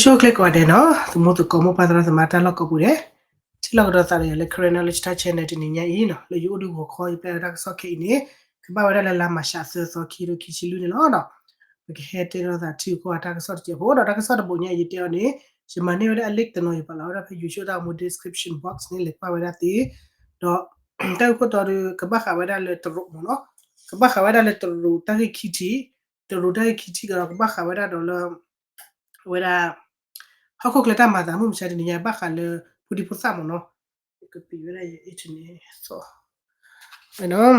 ဆိၣ်ဂ့ၤကိးဂၤဒဲးနီၤ, သမူသကိးမိၢ်ပၢ်သရၣ်သမါတၢ်လီၢ်ကိးပူၤဒဲး, ထံၣ်လိာ်ကဒီးသးဒီးယၤလၢ Karen Knowledge Talk Channel တနံၤညါအံၤနီၤ, လၢယအိၣ်ဒံးဂီၤခီ ယပျဲဝဲတၢ်ကစီၣ်ခဲအံၤန့ၣ် ကဘၣ်ဝဲဒၣ်လၢလါမၤရှးသၢသီ ခံကထိခံဆံလွံၢ်န့ၣ်လီၤ. ပကဟဲတဲလိာ်သးထံကီၢ်တၢ်ကစီၣ်တစဲးဖိဒီး တၢ်ကစီၣ်တဘိညါအံၤယတဲအီၤန့ၣ် ယမၤန့ၢ်ဝဲဒၣ်အ link တနီၤ ယပာ်လီၤဝဲဒၣ်ဖဲ YouTube တၢ်ဂီၤမူ description box န့ၣ် လဲၤကွၢ်ဝဲဒၣ်သ့, ဒီး တၢ်ဂ့ၢ်ခိၣ်တီဒီး ကဘၣ်ဃးဝဲဒၣ်လၢတရူးမ့ၢ်နီၤ, ကဘၣ်ဃးဝဲဒၣ်လၢတရူးတၢ်ဂ့ၢ်ခံထံၣ်, တရူးတၢ်ဂ့ၢ်ခံထံၣ်ကဒီး ကဘၣ်ဃးဝဲဒၣ်ဒီးလၢ အဝဲဒၣ် ဟီၣ်ခိၣ်ချၢတၢ်မၤသးမုၢ်မဆါတနံၤညါ ဘၣ်ဃးလၢ ဖိဒံဖိသၣ်မ့ၢ်နီၤ, ကပံးဝဲဒၣ်ယ internet သီၣ်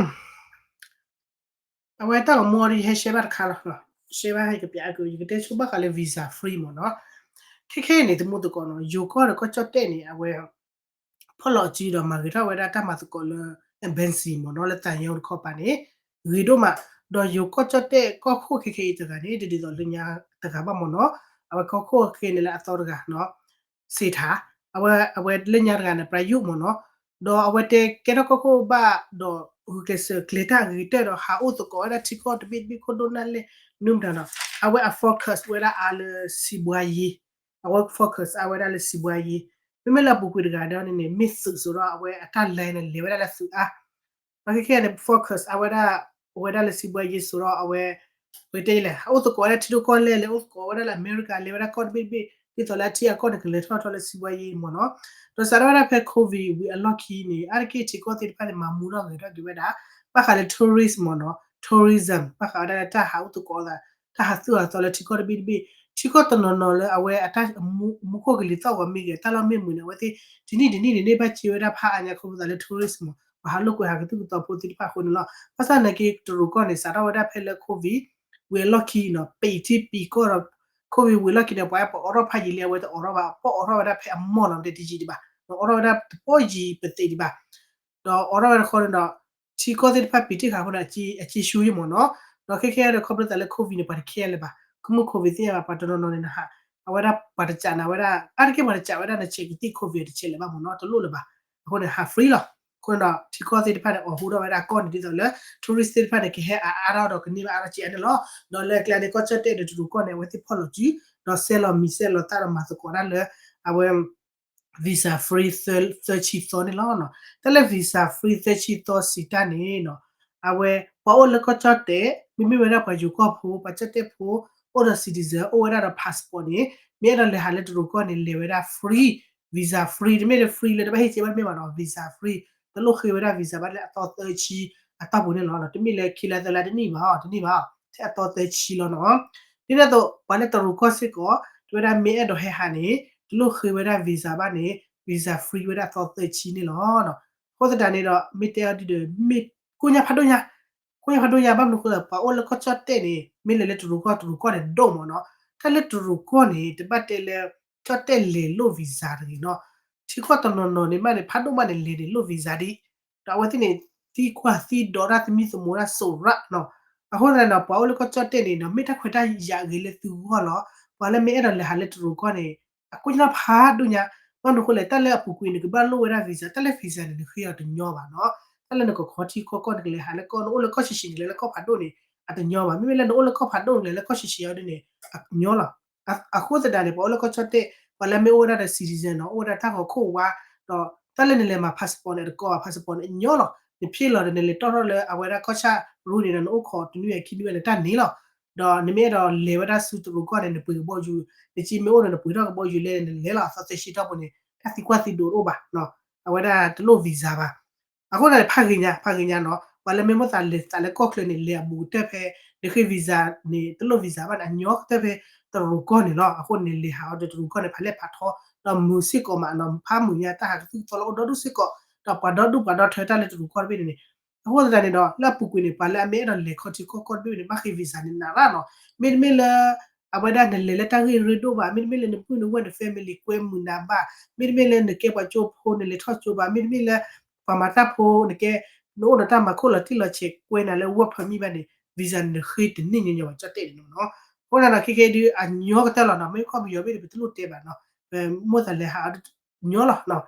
အဝဲတၢ်ဂီၤမူအံၤဒီး ယဟဲ share ဘၣ်တခါလီၤ, share ဘၣ်ဟဲကပျးအက ယကတဲဆိဘၣ်ဃးလၢ visa free မ့ၢ်နီၤ, ခဲခဲအံၤန့ၣ် သမူသကိးနီၤ ယိၤကီၢ်ဒီးကီၢ်ကၠီၣ်တဲၣ်န့ၣ် အဝဲ ဖီၣ်လီၤအစုဒီးမၤဂ့ၤထီၣ်ဝဲဒၣ်တၢ်မၤသကိးလၢ embassy မ့ၢ်နီၤ လၢသံရုံးတခီပၤန့ၣ် ဂ့ၤဒိၣ်မး, ဒီးယိၤကီၢ်ကၠီၣ်တဲၣ်ကီၢ်ခိၣ်ခဲခဲအံၤတဂၤန့ၣ် တဒ်သိးလၢညါတဂၤဘၣ်မ့ၢ်နီၤ, အဝဲကီၢ်ခိၣ်ခဲခဲအံၤန့ၣ်လၢအသီတဂၤနီၤ စ့ထါ, အဝဲ အဝဲလၢညါတဂၤန့ၣ် ပြယူးမ့ၢ်နီၤ, ဒီးအဝဲတဲကဲထီၣ်ကီၢ်ခိၣ်ဘၣ်ဒီး ဂုာ်ကျဲးစၢးကျဲၤတၢ်အဂ့ၤကတၢၢ်ဒီး ဟးအိၣ်သကိးဝဲဒၣ်ထံကီၢ်တဘ့ၣ်တဘ့ၣ်ခိၣ်ဒိၣ်နၢ်လဲၢ် နုမတၤနီၤ, အဝဲအ focus ဝဲဒၣ်အါလၢစံးဘှါယ့, အဝဲ focus အါဝဲဒၣ်လၢစံးဘှါယ့, မ့မ့ၢ်လၢအပူၤကွံာ်တဂၤဒီးန့ၣ်န့ၣ် မ့ၢ်သုးစိၤဒီးအဝဲအတၢ်လဲၤန့ၣ် လဲၤဝဲဒၣ်လၢသုးအါ အခဲခဲန့ၣ် focus အါဝဲဒၣ် ဝဲဒၣ်လၢစံးဘှါယ့စိၤဒီးအဝဲ ပတဲလဲၣ် အိၣ်သကိးဝဲဒၣ်ထံဒိၣ်ကီၢ်လဲၢ် လဲၤအိၣ်သကိးဝဲဒၣ်လၢအမဲရကၤ လဲၤဝဲဒၣ်ကီၢ်တဘ့ၣ်တဘ့ၣ် ဒ်သိးလၢအထံအကီၢ်န့ၣ် ကလဲၤထီၣ်ထီၣ်လၢစံးဘှါယ့မ့ၢ်နီၤ, ဒီးစးထီၣ်ဝဲဒၣ်ဖဲ COVID ဝံၤအလီၢ်ခံန့ၣ် အါတက့ၢ်ထံကီၢ်သ့ၣ်တဖၣ်န့ၣ် မၤမူထီၣ်ဂဲၤထီၣ်က့ၤဝဲဒၣ် ဘၣ်ဃးလၢ tourist မ့ၢ်နီၤ tourism ဘၣ်ဃးဝဲဒၣ်လၢတၢ်ဟးအိၣ်သကိးသး တၢ်ဟးသူၣ်ဟးသီလၢထံကီၢ်တဘ့ၣ်တဘ့ၣ် ထံကီၢ်တနီၤနီၤလၢအဝဲအတၢ်မူခိၣ်ကလံၤသီၣ်ဂီၤမ့ၢ်ဂ့ၤ တၢ်လီၢ်မ့ၢ်မုာ်န့ၣ် အဝဲသ့ၣ် တနံၣ်တနံၣ်န့ၣ် ဘၣ်စ့ဝဲဒၣ်ဖးအါညါခီဖျိသးလၢ tourist မ့ၢ် ပှၤဟးလိာ်ကွဲဟးကသူၣ်ကသီဖိသ့ၣ်တဖၣ်အဃိန့ၣ်လီၤ. ဘၣ်ဆၣ်နာ်က့တရူးကီၢ်န့ၣ် စးထီၣ်ဝဲဒၣ်ဖဲလၢ COVID ဝံၤအလီၢ်ခံနီၤ ပံာ်ထံပံာ်ကီၢ်ဒီး COVID ဝံၤအလီၢ်ခံန့ၣ် ပှၤပအိးထီၣ်ဖးယံာ်လံ အဝဲတအိးထီၣ်ဘၣ် ပအိးထီၣ်ဝဲဒၣ်ဖဲအမီၢ်နီၤ တဲတယံာ်ဒံးဘၣ် အိးထီၣ်ဝဲဒၣ်တပီၢ်ယံာ်ပသ့ၣ်ဒံးဘၣ် ဒီးအိးထီၣ်ဝဲတခီန့ၣ်ဒီး ထံကီၢ်သ့ၣ်တဖၣ်ပံာ်တ့ၢ်ဃာ်အဃိန့ၣ် အစ့ဆူယံာ်မ့ၢ်နီၤ, ဒီးခဲခဲဒီးခီဖျိသးလၢ COVID န့ၣ် ပှၤတcareလၢၤဘၣ် ကမူၣ် COVID သ့ၣ်ညါဘၣ် ပှၤတနီၤနီၤန့ၣ်နဟး အဝဲဒၣ်ပှၤတစးန့ၣ် အဝဲဒၣ် အါတက့ၢ်ပှၤတစးဝဲဒၣ်နဆဲးကသံၣ် COVID တဆဲးလၢၤဘၣ်မ့ၢ်နီၤ တလိၣ်လၢၤဘၣ်, အဃိန့ၣ် ဟး free လီၤ. အဃိန့ၣ်ဒီး ထံကီၢ်သ့ၣ်တဖၣ်န့ၣ် အိးထီၣ်ဝဲဒၣ်ကီၢ်န့ၣ်ဒ်သိးလၢ tourist သ့ၣ်တဖၣ်န့ၣ် ကဟဲအါအါထီၣ်ဒီးကန့ၢ်ဘၣ်အါထီၣ်က့ၤအါန့ၣ်လီၤ. ဒီးလၢအကျါန့ၣ် ကီၢ်ကၠီၣ်တဲၣ်ဒီးတရူးကီၢ်န့ၣ် အဝဲသ့ၣ်ဖီၣ်လီၤစု ဒီးဆဲးလီၤမံၤဆဲးလီၤသၣ်ဒီးမၤသကိးတၢ်လၢ အဝဲ visa free သၢဆံသီန့ၣ်လီၤ. တၢ်လၢ visa free သၢဆံသီစံးတၢ်န့ၣ်နီၤ အဝဲ ပှၤအိၣ်လၢကီၢ်ကၠီၣ်တဲၣ် မ့မ့ၢ်ဝဲဒၣ်ပှၤယိၤကီၢ်ဖိ ပှၤကၠီၣ်တဲၣ်ဖိ အိၣ်ဒီး citizen အိၣ်ဝဲဒၣ်ဒီး passport န့ၣ် မ့ၢ်အဲၣ်ဒိးလဲၤဟးလၢတရူးကီၢ်န့ၣ် လဲၤဝဲဒၣ် free, visa free တမ့ၢ်လၢ free လၢတဘၣ်ဟ့ၣ်စ့ဘၣ်တမ့ၢ်ဘၣ်နီၤ visa free တလိၣ်ဃ့ဝဲဒၣ် visa ဘၣ်လၢအသီသၢဆံအတီၢ်ပူၤန့ၣ်လီၤ. တမ့ၢ်လၢခံလါသၢလါတန့ၢ်ဘၣ် တန့ၢ်ဘၣ် ထဲအသီသၢဆံလီၤနီၤ. ဒ်န့ၣ်အသိး ပှၤလၢတရူးကီၢ်စ့ၢ်ကီး တဝဲဒၣ်မ့ၢ်အဲၣ်ဒိးဟဲဟးန့ၣ် တလိၣ်ဃ့ဝဲဒၣ် visa ဘၣ်န့ၣ် visa free ဝဲဒၣ်သီသၢဆံန့ၣ်လီၤ. အဃိသတးန့ၣ်ဒီး မ့ၢ်တဲအီၤဒ်ဒီး မ့ၢ်ကိၣ်ညါဖးဒိၣ်ညါ ကိၣ်ညါဖးဒိၣ်ညါ ဘၣ်မနုၤအဃိလဲၣ် ပှၤအိၣ်လၢကီၢ်ကၠီၣ်တဲၣ်န့ၣ် မ့ၢ်လဲၤလၢတရူးကီၢ် တရူးကီၢ်န့ၣ်ဒိၣ်မ့ၢ်နီၤ. တၢ်လၢတရူးကီၢ်န့ၣ် တဘၣ်တဲလၢ ကၠီၣ်တဲၣ်လဲၤလိၣ် visa တဂ့ၤနီၤ. ထံကီၢ်တနီၤနီၤန့ၣ်မးန့ၣ် ဖးဒိၣ်မးန့ၣ် လဲၤန့ၣ်လိၣ် visa ဒံး ဒီးအဝဲသ့ၣ်န့ၣ် သံကွၢ်သံဒိးတၢ်သမံသမိးတၢ်စိးရၣ်နီၤ. အဃိသတးန့ၣ်ဒီး ပှၤအိၣ်လၢကီၢ်ကၠီၣ်တဲၣ်န့ၣ်နီၤ မ့ၢ်တၢ်ခွဲးတၢ်ယာ်ဂ့ၤလၢသုဂီၢ်လီၤ. ပှၤလၢမ့ၢ်အဲၣ်ဒိးလဲၤဟးလၢတရူးကီၢ်န့ၣ် အကိၣ်ညါဖးဒိၣ်ညါ ဘၣ်မနုၤအဃိလဲၣ် တၢ်လၢအပူၤကွံာ်န့ၣ် ကဘၣ်လိၣ်ဝဲဒၣ် visa တၢ်လၢ visa န့ၣ် နဃ့အီၤတညီဘၣ်နီၤ. တၢ်လၢနကခီထံကီၢ်ကီၢ် နကလဲၤဟးလၢကီၢ် နအိၣ်လၢကီၢ်ဆံးဆံး နလဲၤလၢကီၢ်ဖးဒိၣ်န့ၣ် အတညီဘၣ်. မ့မ့ၢ်လၢနအိၣ်လၢကီၢ်ဖးဒိၣ် နလဲၤလၢကီၢ်ဆံးဆံးအီၤဒ်န့ၣ် အညီလီၤ. အဃိသတးန့ၣ် ပှၤအိၣ်လၢကီၢ်ကၠီၣ်တဲၣ် ပှၤလၢမ့ၢ်အိၣ်ဝဲဒၣ်ဒီး citizen နီၤ အိၣ်ဝဲဒၣ်တၢ်ဂီၤခိၣ်ဝါ ဒီးတၢ်လၢနလဲၤမၤ passport န့ၣ် အတကီဘၣ် passport န့ၣ် အညီလီၤ. နဖျ့လီၤဒီး နလဲၤတီၣ်ထီၣ်လၢအဝဲဒၣ်ကီၢ်ဆၣ်ရူန့ၣ်ဒီး နအိၣ်ခိးတနွံအခံနွံအနတၢ်န့ၣ်လီၤ. ဒီးနမ့ၢ်အဲၣ်ဒိးလဲၤဝဲဒၣ်ဆူတရူးကီၢ်န့ၣ် နပှ့ၤကဘီယူၤ နစ့မ့ၢ်အိၣ်ဒီး နပှ့ၤထီၣ်ကဘီယူၤလဲၣ် နလဲၤလီၤ အသီသၢဆံတီၢ်ပူၤန့ၣ် တၢ်သံကွၢ်သံဒိးတအိၣ်ဘၣ် အဝဲဒၣ်တလိၣ် visa ဘၣ်. အဃိသတးန့ၣ် ဖးဂ့ၤညါ ဖးဂ့ၤညါနီၤ ပှၤလၢမ့ၢ်မိၣ်သးလဲၤသးလၢကီၢ်ချၢန့ၣ် လဲၤအဘူးကတၢၢ်ဖဲ နဃ့ visa န့ၣ် တလိၣ် visa ဘၣ်န့ၣ် အညီကတၢၢ်ဖဲတရူးကီၢ်န့ၣ်လီၤ. အဃိန့ၣ် လဲၤဟးအီၤဒီးတရူးကီၢ်န့ၣ် ဖးလဲၢ်ဖးထီ ဒီးမုာ်စ့ၢ်ကီးမးနီၤ ဖးမုာ်ညါ တၢ်ဟးကသူၣ်ကသီလၢအိၣ်ဒီဒူၣ်စ့ၢ်ကီး ဒီးပှၤဒီဒူၣ်ပှၤဒီထၢတၢ်လၢတရူးကီၢ်တဘ့ၣ်န့ၣ်န့ၣ် အဃိသတးန့ၣ်ဒီး လၢအပူၤကွံာ်န့ၣ် ပှၤလၢအမ့ၢ်အဲၣ်ဒိးလဲၤခီထံကီၢ်ကီၢ်တဘ့ၣ်န့ၣ် ဘၣ်ဃ့ visa န့ၣ်နးရၣ်နီၤ. မ့တမ့ၢ်လၢ အဝဲဒၣ်နလဲၤလၢတၢ်ဂ့ၢ်ရ့ဒိၣ်ဘၣ် မ့တမ့ၢ်လၢနပုၢ်နဝဲၢ်န family ကွဲမုာ်နၤဘၣ် မ့တမ့ၢ်လၢနကဲပှၤကၠိဖိနလဲၤထီၣ်ကၠိဘၣ် မ့တမ့ၢ်လၢ ပှၤမၤတၢ်ဖိနကဲ နအိၣ်ဒီးတၢ်မၤခိၣ်လီၤတံၢ်လီၤဆဲးကွဲနၤလၢ work permit ဘၣ်န့ၣ် visa န့ၣ်နဃ့တန့ၢ်ညီညီဘၣ် ကၠီၣ်တဲၣ်န့ၣ်နီၤ. အဃိသတးဒီး ခဲခဲဒုးအညီကတၢၢ်လီၤနီၤ မ့ၢ်ခီပယီၤဘ့ၣ်န့ၣ် ပတလိၣ်တဲဘၣ်နီၤ ပမိၣ်သးလဲၤဟးအီၤ ညီလီၤ.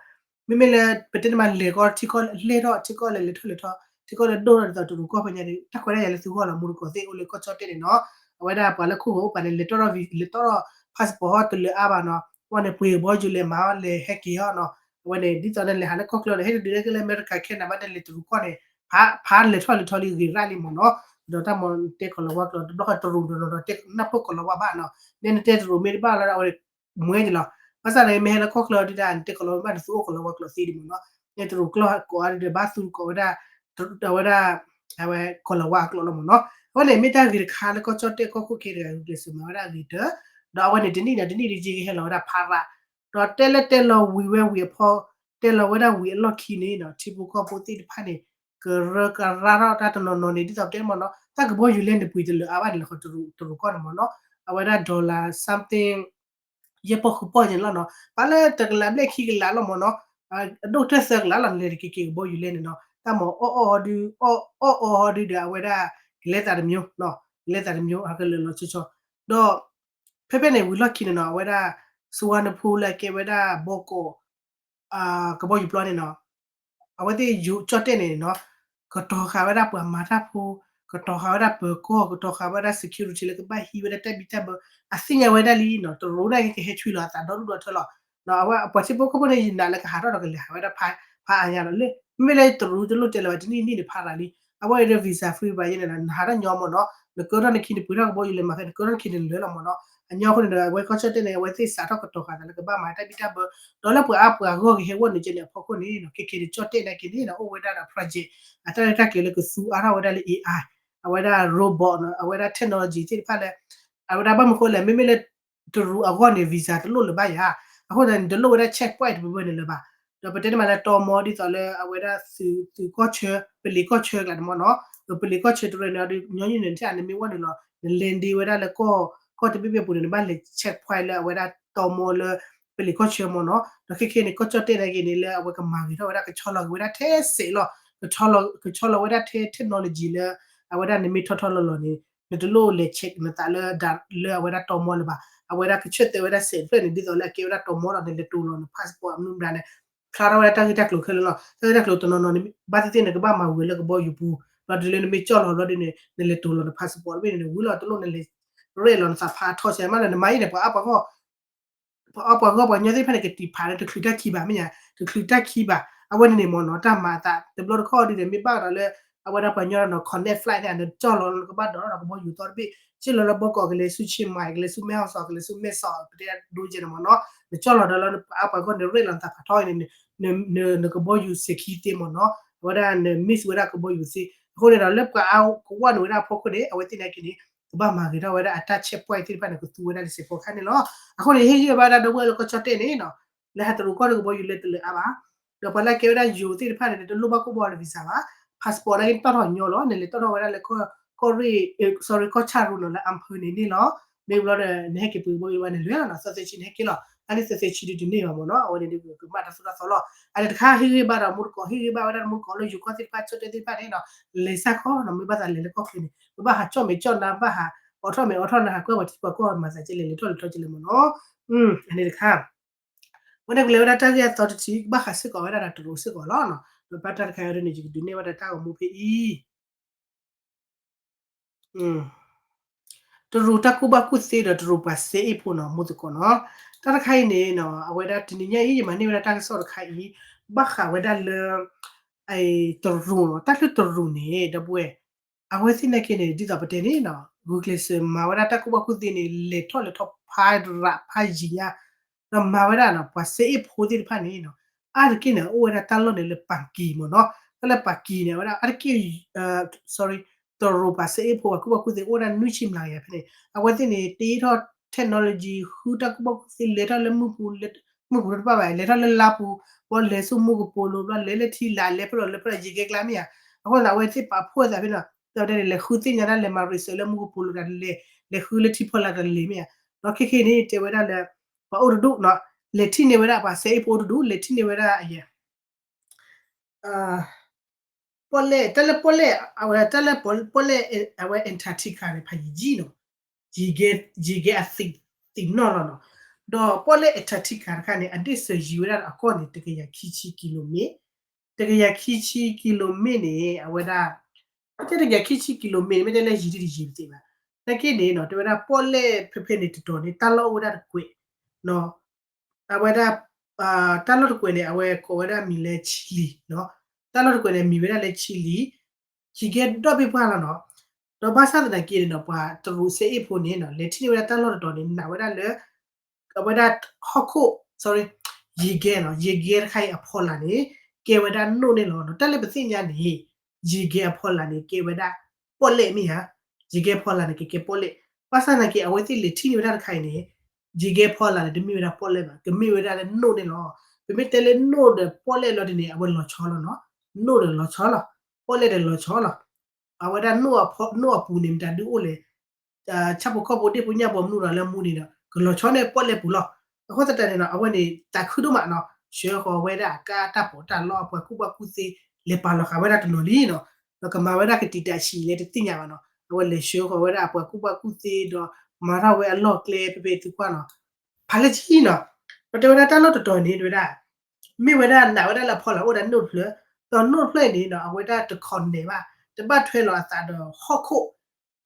မ့မ့ၢ်လၢ ပတဲန့ၣ်မးလဲၤကီထံကီၢ်လဲၤထီၣ်ထံကီၢ်လဲၤလဲၤထီၣ်လဲၤထီၣ် ထံကီၢ်လဲၤဒိၣ်ထီၣ်ဒ်သိးတရူးကီၢ်ဖဲညါန့ၣ် တၢ်ခွဲးတၢ်ယာ်လၢသုဂီၢ်လီၤ မူတကိးသ့ၣ်အိၣ်လၢကီၢ်ကၠီၣ်တဲၣ်န့ၣ်နီၤ. အဝဲဒၣ်ပှၤလၢခိၣ်ဂီၤအိၣ်ပာ်န့ၣ် လဲၤတီၣ်ထီၣ် လဲၤတီၣ်ထီၣ် passport ဟီတလၢအါဘၣ်နီၤ, အဝဲန့ၣ်ပှ့ၤကဘီယူၤလဲၤမၤအီၤ လဲၤဟဲက့ၤအီၤနီၤ, အဝဲန့ၣ် ဒ်သိးန့ၣ် လဲၤဟးလၢကီၢ်ချၢန့ၣ် ဟဲတဒုးလၢကလဲၤအမဲရကၤ Canada ဘၣ်န့ၣ် လဲၤတရူးကီၢ်န့ၣ် ဖး ဖးလဲၤထီၣ်လဲၤထီလံဂ့ၤရၣ်လံမ့ၢ်နီၤ, ဒီးတၢ်မ့ၢ်တဲကီၤလၤဝါကျိာ် တဘျီဃီတရူးနီၤနီၤ တဲနၢ်ပၢၢ်ကီၤလၤဝါဘၣ်နီၤ, နဲနတဲတရူးမ့ၢ်တဘၣ်လီၤ အဝဲမ့ၢ်န့ၣ်လီၤ, ဘၣ်ဆၣ်န့ၣ် မ့ၢ်ဟဲလၢကီၢ်ချၢဒုဒၣ် နတဲကီၤလၤဝါဘၣ် နသူအိၣ်ကီၤလၤဝါကျိာ်သ့ဒံးမ့ၢ်နီၤ, နဲတရူးကျိာ်ကိးအါဒုဒီး ဘၣ်သူကိးဝဲဒၣ် အဝဲဒၣ် အဝဲကီၤလၤဝါအကျိာ်လီၤမ့ၢ်နီၤ, အဝဲန့ၣ်မ့ၢ်တၢ်ဂ့ၤတခါလၢကီၢ်ကၠီၣ်တဲၣ်ကီၢ်ခိၣ်ခဲတဂၤ ဂုာ်ကျဲးစၢးမၤဝဲဒၣ်ဂ့ၤတၢၢ်, ဒီးအဝဲန့ၣ်တနံၣ်ဒီးတနံၣ်ဒုးကဟဲလီၤဝဲဒၣ်ဖးရၤ, ဒီးတဲလၢတဲလီၤဝံၤဝဲဝံၤအဖီ တဲလီၤဝဲဒၣ်ဝံၤအလီၢ်ခံန့ၣ်နီၤ ထံဖိကီၢ်ဖိသ့ၣ်တဖၣ်န့ၣ် ကရၢကရါထီၣ်တၢ်တနီၤနီၤန့ၣ် ဒ်သိးပတဲမ့ၢ်နီၤ တၢ်ကဘီယူၤလဲန့ၣ်ပှ့ၤတလၢအါဘၣ်န့ၣ်လီၤ တရူးကီၢ်န့ၣ်မ့ၢ်နီၤ, အဝဲဒၣ် dollar something ယဲၢ်ပီၢ်ဃုပီၢ်န့ၣ်လီၤနီၤ, ပှၤလၢတကလးဘျဲၣ်ခံကလးလီၤမ့ၢ်နီၤ, အဒိၣ်ကတၢၢ်သၢကလးလီၤ နလဲၤတက့ၤက့ၤကဘီယူၤလဲန့ၣ်နီၤ, တၢ်မ့ၢ်အီၣ်အီၣ်ဟီဒု အီၣ်အီၣ်ဟီဒုဒီး အဝဲဒၣ် ကလဲၤသးတမျိုးနီၤ, ကလဲၤသးတမျိုး အကလၢာ်လီၤဆီဆီ, ဒီး ဖဲဖဲန့ၣ်ဝံၤလီၢ်ခံန့ၣ်နီၤ အဝဲဒၣ် စဝါနဖိလၢအကဲဝဲဒၣ်ဘီကီး ကဘီယူၤပျီန့ၣ်နီၤ, အဝဲသ့ၣ်ယူၤကၠီၣ်တဲၣ်န့ၣ်နီၤ, ကတီၤဃာ်ဝဲဒၣ်ပှၤမၤတၢ်ဖိ, ကတီၤဃာ်ဝဲဒၣ်ပၢၤကီၢ်, ကတီၤဃာ်ဝဲဒၣ် security လၢကဘၣ်ဟံးဝဲဒၣ်တၢ်ဘံၣ်တၢ်ဘၢ, အသ့ၣ်ညါဝဲဒၣ်လံနီၤ, တရူးန့ၣ်ကဟဲဆွံလီၤအသးဒီဒူၣ်ဒီထၢလီၤ, အဝဲပှၤထံဖိကီၢ်ဖိန့ၣ် ယနာ်လၢကဟးထီၣ်ဒီးကလဲၤဟးဝဲဒၣ်ဖးအါညါလီၤ, လၢ မ့မ့ၢ်လၢတရူးတလိၣ်တဲလၢၤဘၣ် တနံၣ်နံၣ်န့ၣ်ဖးရၤလံ, အဝဲအံၤဒီး visa free ဘၣ်ယဲန့ၣ် နဟးထီၣ်ညီမ့ၢ်နီၤ, နကၢထီၣ်နခံ နပှ့ၤထီၣ်ကဘီယူၤလဲၤမၤဃဲ နကၢထီၣ်နခံန့ၣ်လၢာ်လီၤမ့ၢ်နီၤ, အညီအဃိန့ၣ်ဒီး အဝဲကီၢ်ကၠီၣ်တဲၣ်န့ၣ် အဝဲသ့ၣ်စးထီၣ်ကတီၤဃာ်သးလၢကဘၣ်မၤတၢ်ဘံၣ်တၢ်ဘၢ, ဒီးလၢပှၤအါပှၤဂီၢ်ကဟဲဝီၢ်နုာ်ကဲန့ၣ်အဖီခိၣ်န့ၣ်နီၤ, ခဲခဲန့ၣ် ကၠီၣ်တဲၣ်နာ်က့န့ၣ်နီၤ အိၣ်ဝဲဒၣ်ဒီး project အတၢ်ရဲၣ်တၢ်ကျဲၤလၢကသူအါထီၣ်ဝဲဒၣ်လၢ AI အဝဲဒၣ် robot နီၤ, အဝဲဒၣ် technology သ့ၣ်တဖၣ်လၢ အဝဲဒၣ်ဘၣ်မနုၤဃိလဲၣ် မ့မ့ၢ်လၢ တရူးအဂီၢ်န့ၣ် visa တလိၣ်လၢၤဘၣ်ယၤ, အဃိသတးန့ၣ် တလိၣ်ဝဲဒၣ် checkpoint တပၢၢ်ပၢၢ်န့ၣ်လၢၤဘၣ်, ဒီးပတဲန့ၣ်မးလၢ တီမီ ဒ်သိးလၢအဝဲဒၣ်သုးကီၢ်ဆၢ ပလံၤကီၢ်ဆၢကျါန့ၣ်မ့ၢ်နီၤ, ပလံၤကီၢ်ဆၢတရၢန့ၣ် အဒုးညီနုၢ်န့ၣ် ထဲအနမ့ၢ်ဝဲနုာ်လီၤ နလဲၤဒ့ဝဲဒၣ်လၢကီၢ် ကီၢ်တဘ့ၣ်ဘ့ၣ်အပူၤန့ၣ် နဘၣ်လဲၤ checkpoint လၢအဝဲဒၣ်တီမီလၢ ပလံၤကီၢ်ဆၢမ့ၢ်နီၤ, ဒီးခဲခဲန့ၣ် ကီၢ်ကၠီၣ်တဲၣ်နာ်က့န့ၣ် လၢအဝဲကမၤဂ့ၤထီၣ်ဝဲဒၣ် ကဆီလီၤက့ၤဝဲဒၣ်ထဲစဲးလီၤ, ကဆီလီၤဝဲဒၣ်ထဲ technology လၢ အဝဲဒၣ်နမ့ၢ်ထီထီလီၤလီၤန့ၣ် နတလိၣ်လဲၤ check နသးလၢ လၢအဝဲဒၣ်တီမီလၢၤဘၣ်, အဝဲဒၣ်ကဆၢၣ်သဲးဝဲဒၣ်စဲးတဖျၢၣ်န့ၣ် ဒ်သိးလၢအကဲဝဲဒၣ်တီမီလီၤ နလဲၤတိၤလီၤန passport အမနုၤမတၤန့ၣ် ဖျါထီၣ်ဝဲဒၣ်တၢ်ဂ့ၢ်တၢ်ကျိၤခဲလၢာ်လီၤ, တၢ်ဂ့ၢ်တၢ်ကျိၤတနီၤနီၤန့ၣ် ဘၣ်သ့ၣ်သ့ၣ်န့ၣ် ကဘၣ်မၤဝံၤလၢကဘီယူၤပူၤ, ဒီးတုၤလၢနမ့ၢ်ကၠီၣ်လီၤဘျီဒ်န့ၣ် နလဲၤတိၤလီၤန passport တဘ့ၣ်န့ၣ် ဝံၤလီၤတလိၣ်နလဲၤ ရဲၣ်လီၤနသးဖးထီဆဲးမးလၢ နမၤအံၤန့ၣ် ပှၤအါပှၤဂီၢ် ပှၤအါပှၤဂီၢ်ပှၤကညီသ့ၣ်တဖၣ်န့ၣ် ကတံာ်ဖးလၢတချုးတၢ်ခံဘၣ်မ့ၢ်ဧါ, တချုးတၢ်ခံဘၣ်, အဝဲန့ၣ်န့ၣ်မ့ၢ်နီၤ တၢ်မၤအသးတဘျီတခီၣ်ဒ်န့ၣ် မ့ၢ်ဘၣ်ဒီးလၢ အဝဲဒၣ်ပှၤကညီနီၤ connect flight န့ၣ် နကၠီၣ်လီၤလၢနကဘၣ်ဒိးထီၣ်ဒီးကဘီယူၤသီတဘ့ၣ်, ကၠီၣ်လီၤလၢဘီကီး ကလဲၤဆူ Chiang Mai ကလဲၤဆူ မဲၣ်ဟီၣ်စီး ကလဲၤဆူ မဲၣ်စီး ပတဲဒိကဲန့ၣ်မ့ၢ်နီၤ, နကၠီၣ်လီၤဒီးလၢနပှၤအါပှၤဂီၢ်န့ၣ် ရဲၣ်လီၤနသးဖးထီန့ၣ် နကဘီယူၤစဲးခံသ့မ့ၢ်နီၤ, အဝဲဒၣ်န miss ဝဲဒၣ်ကဘီယူၤသ့, အဃိန့ၣ်ဒီးလၢပှၤအါကဝီၤန့ၣ်ဝဲဒၣ်အဖီခိၣ်န့ၣ် အဝဲသ့ၣ်နာ်က့န့ၣ် ကဘၣ်မၤဂ့ၤထီၣ်ဝဲဒၣ်အတၢ် checkpoint သ့ၣ်တဖၣ်န့ၣ် ကသူဝဲဒၣ်လၢစဲးဖီခါန့ၣ်လီၤ. အဃိန့ၣ် ဟ့ၣ်ဂံၢ်ဘါဒၣ်ဒီပုၢ်ဝဲၢ်လၢကီၢ်ကၠီၣ်တဲၣ်န့ၣ်နီၤ, လၢဟးတရူးကီၢ်န့ၣ်ကဘီယူၤလဲတလၢအါဘၣ်, ဒီးပှၤလၢကဲဝဲဒၣ်ယိၤသ့ၣ်တဖၣ်န့ၣ် တလိၣ်ဘၣ်ကိၣ်ဘီလၢ visa ဘၣ်, passport နာ်က့န့ၣ်တီၣ်ထီၣ်ညီလီၤ, နလဲၤတီၣ်ထီၣ်ဝဲဒၣ်လၢကီၢ်ရ့ၣ် sorry ကီၢ်ဆၣ်ရူနီၤ လၢ အမ်ဖၢၣ် န့ၣ်န့ၣ်လီၤ, မ့ၢ်ဘျီဒီး နဟဲက့ၤပှ့ၤကဘီယူၤဘၣ်န့ၣ် လွဲၢ်လီၤနီၤ, သၢသ့ဆံနဟဲက့ၤလီၤ, အါန့ၢ်သၢသ့ဆံဒုးတန့ၢ်ဘၣ်မ့ၢ်နီၤ, အဝဲန့ၣ်ဒုးကမၣ်တၢ်သိၣ်တၢ်သီလီၤ, အန့ၣ်တခါဟ့ၣ်ဂံၢ်ဘါဒီးမူတကိး ဟ့ၣ်ဂံၢ်ဘါဝဲဒၣ်မူတကိးလၢယိၤကီၢ်သ့ၣ်တဖၣ် ကၠီၣ်တဲၣ်သ့ၣ်တဖၣ်န့ၣ်နီၤ, လဲၤစၢ်ခီနီၤ မ့ၢ်ဘၣ်သးလဲၤလၢကီၢ်ချၢန့ၣ် ပဘၣ်ဟးကၠီၣ်မဲာ်ကၠီၣ်နါ ဘၣ်ဟး အိးထီၣ်မဲာ်အိးထီၣ်နါ ဟးကွၢ်ပှၤထံပှၤကီၢ်မၤသးကဲလဲၣ် လဲၤထီၣ်လဲၤထီကလဲၣ်မ့ၢ်နီၤ, အန့ၣ်တခါ ဝဲဒၣ်ကလဲၤဝဲဒၣ်တၢ်ဂ့ၢ်အသီတထံၣ် ကဘၣ်ဃးစ့ၢ်ကီးဝဲဒၣ်ဒီးတရူးစ့ၢ်ကီးလီၤနီၤ, ဒီးဘၣ်တၢ်တခါအံၤဒ်န့ၣ် ယကဒုးနဲၣ်ဝဲဒၣ်တၢ်ဂီၤမူဖဲအံၤ တရူးတၢ်ကူၣ်ဘၣ်ကူၣ်သ့ဒီးတရူးပှၤစဲအ့ၣ်ဖိနီၤ မူသကိးနီၤ, တၢ်တခါအံၤန့ၣ်နီၤ အဝဲဒၣ်တနံၤညါအံၤ ယမၤန့ၢ်ဝဲဒၣ်တၢ်ကစီၣ်တခါအံၤ ဘၣ်ဃးဝဲဒၣ်လၢ တရူးနီၤ တၢ်ချၢတရူးန့ၣ် ဒီပုၢ်ဝဲၢ် အဝဲသ့ၣ်နာ်က့န့ၣ် ဒ်သိးပတဲန့ၣ်နီၤ ဂုာ်ကျဲးစၢးမၤဝဲဒၣ်တၢ်ကူၣ်ဘၣ်ကူၣ်သ့န့ၣ် လဲၤထီၣ်လဲၤထီဖးရးဖးယံၤညါ ဒီးမၤဝဲဒၣ်နီၤ ပှၤစဲအ့ၣ်ဖိသ့ၣ်တဖၣ်န့ၣ်နီၤ အါတက့ၢ်န့ၣ် အိၣ်ဝဲဒၣ်တၢ်လီၢ်န့ၣ်လၢပၤကံၤမ့ၢ်နီၤ, တၢ်လၢပၤကံၤန့ၣ် အဝဲဒၣ်အါတက့ၢ် sorry တရူးပှၤစဲအ့ၣ်ဖိ ပှၤကူၣ်ဘၣ်ကူၣ်သ့အိၣ်ဝဲဒၣ်နွံဆံမျးကယၤဖဲန့ၣ် အဝဲသ့ၣ်န့ၣ် တ့ထီၣ် technology ဃုတၢ်ကူၣ်ဘၣ်ကူၣ်သ့ လဲၤထီၣ်လၢမုၢ်ပူၤ မုၢ်ပူၤတဖၣ်ဘၣ် လဲၤထီၣ်လၢလါပူၤ ဘျီလဲၤဆူမူကပိာ်လိၤ ဘျီလဲၤလၢထံလာ် လဲၤဖဲလဲၣ်လဲၤဖဲလဲၣ် ယံာ်ကဲကျါမ့ၢ်ဧါ, အဃိန့ၣ် အဝဲသ့ၣ်ပာ်ဖှိၣ်သးဖဲန့ၣ် တၢ်ဝဲဒၣ်န့ၣ် လဲၤဃုသ့ၣ်ညါဒၣ် လဲၤမၤ research လၢမူကပိာ်လိၤတၢ်လဲၤ လဲၤဃုလၢထံဖီလာ်တၢ်လဲၤမ့ၢ်ဧါ, ဒီးခဲခဲန့ၣ် တဲဝဲဒၣ်လၢ ပှၤအိၣ်တဒူၣ်နီၤ လဲၤထံၣ်န့ၢ်ဝဲဒၣ် ပှၤစဲအ့ၣ်ဖိအိၣ်တဒူၣ် လဲၤထံၣ်န့ၢ်ဝဲဒၣ်အယဲၢ် ပီၣ်လဲၣ် တၢ်လၢပီၣ်လဲၣ် အဝဲဒၣ်တၢ်လၢ ပီၣ်လဲၣ် အဝဲ Antarctica န့ၣ် ဖးယံာ်ယံာ်နီၤ, ယံာ်ကဲ ယံာ်ကဲအသံး သံးနီၣ်လီၤနီၤ, ဒီးပီၣ်လဲၣ် Antarctica တခါန့ၣ် အဒ့ၣ်စၢၤယံၤဝဲဒၣ်အကီၢ်န့ၣ် တကယၤခံဆံ kilometer, တကယၤခံဆံ kilometer န့ၣ် အဝဲဒၣ် အတဲတကယၤခံဆံ kilometer န့ၣ် မ့ၢ်တဲလၢယံၤဒ်တယံၤပသ့ဘၣ် နာ်က့န့ၣ်နီၤ တဲဝဲဒၣ်ပီၣ်လဲၣ်ဖဲဖဲန့ၣ်တတီၤန့ၣ် တၢ်လီၢ်အိၣ်ဝဲဒၣ်တကွဲးနီၤ, အဝဲဒၣ် တၢ်လီၢ်တကွဲးန့ၣ် အဝဲကိးဝဲဒၣ်မံၤလၢ Chile နီၤ, တၢ်လီၢ်တကွဲးန့ၣ် မံၤဝဲဒၣ်လၢ Chile ယံၤကဲဒီဘ့ၣ်ပှၢ်လီၤနီၤ, ဒီးဘၣ်ဆၣ်သနာ်က့န့ၣ်နီၤ ပှၤတရူးစဲအ့ၣ်ဖိန့ၣ်နီၤ လဲၤထံၣ်န့ၢ်ဝဲဒၣ်တၢ်လီၢ်တတီၤန့ၣ် နာ်ဝဲဒၣ်လၢ အဝဲဒၣ်ဟီၣ်ခိၣ် sorry ယံၤကဲနီၤ, ယံၤကဲတခါအံၤအဖီလာ်န့ၣ် ကဲဝဲဒၣ်နိၣ်န့ၣ်လီၤနီၤ, တၢ်လၢပသ့ၣ်ညါန့ၣ် ယံၤကဲအဖီလာ်န့ၣ် ကဲဝဲဒၣ်ပီၣ်လဲၣ်မ့ၢ်ဧါ, ယံၤကဲဖီလာ်န့ၣ် ကကဲပီၣ်လဲၣ်, ဘၣ်ဆၣ်သနာ်က့ အဝဲသ့ၣ်လဲၤထံၣ်န့ၢ်ဝဲဒၣ်တခါအံၤန့ၣ် ယံၤကဲဖီလာ်န့ၣ် တမ့ၢ်ဝဲဒၣ်ပီၣ်လဲၣ်ဘၣ်, ကမ့ၢ်ဝဲဒၣ်လၢနိၣ်န့ၣ်လီၤ, ပမ့ၢ်တဲလၢနိၣ်ဒီးပီၣ်လဲၣ်လီၤဒ်န့ၣ် အဝဲလီၤဆီလီၤနီၤ, နိၣ်ဒီးလီၤဆီလီၤ, ပီၣ်လဲၣ်ဒီးလီၤဆီလီၤ, အဝဲဒၣ်နိၣ်အပူၤန့ၣ် မတၤဒုအိၣ်လဲၣ် ဆၣ်ဖိကီၢ်ဖိဒ့ၣ်ဖိညၣ်ဖိမနုၤဒီးလၢမူန့ၣ်ဒီး ကလီၤဆီန့ၢ်ပီၣ်လဲၣ်ပူၤလီၤ, အဃိသတးန့ၣ်နီၤ အဝဲန့ၣ် သးခုဒိၣ်မးနီၤ, ဆှၢဃီၤဝဲဒၣ်အကါတၢ်ပီးတၢ်လီအပှၤကူၣ်ဘၣ်ကူၣ်သ့ လဲၤပာ်လီၤဃာ်ဝဲဒၣ်တနီၤလံနီၤ, ဒီးကမၤဝဲဒၣ်ကတံာ်တာ်ဆံးလဲၣ်တသ့ၣ်ညါဘၣ်နီၤ, အဝဲလဲၤဆှၢဃီၤဝဲဒၣ်အပှၤကူၣ်ဘၣ်ကူၣ်သ့ဒီး မၤထီၣ်ဝဲအလီၢ်ကျဲဖဲဖဲသုကွၢ်နီၤ, ဖးလၢကံနီၤ, ဒီးတဲဝဲဒၣ်တၢ်လီၢ်တတီၤန့ၣ် တဲဝဲဒၣ် မ့ၢ်ဝဲဒၣ်နာ်ဝဲဒၣ်လၢအဖီလာ်အိၣ်ဝဲဒၣ်နိၣ်တဖျၢၣ်, ဒီးနိၣ်တဖျၢၣ်အံၤန့ၣ်ဒီး အဝဲဒၣ်တ connect ဘၣ်, တဘၣ်ထွဲလီၤအသးဒီးဟီၣ်ခိၣ်,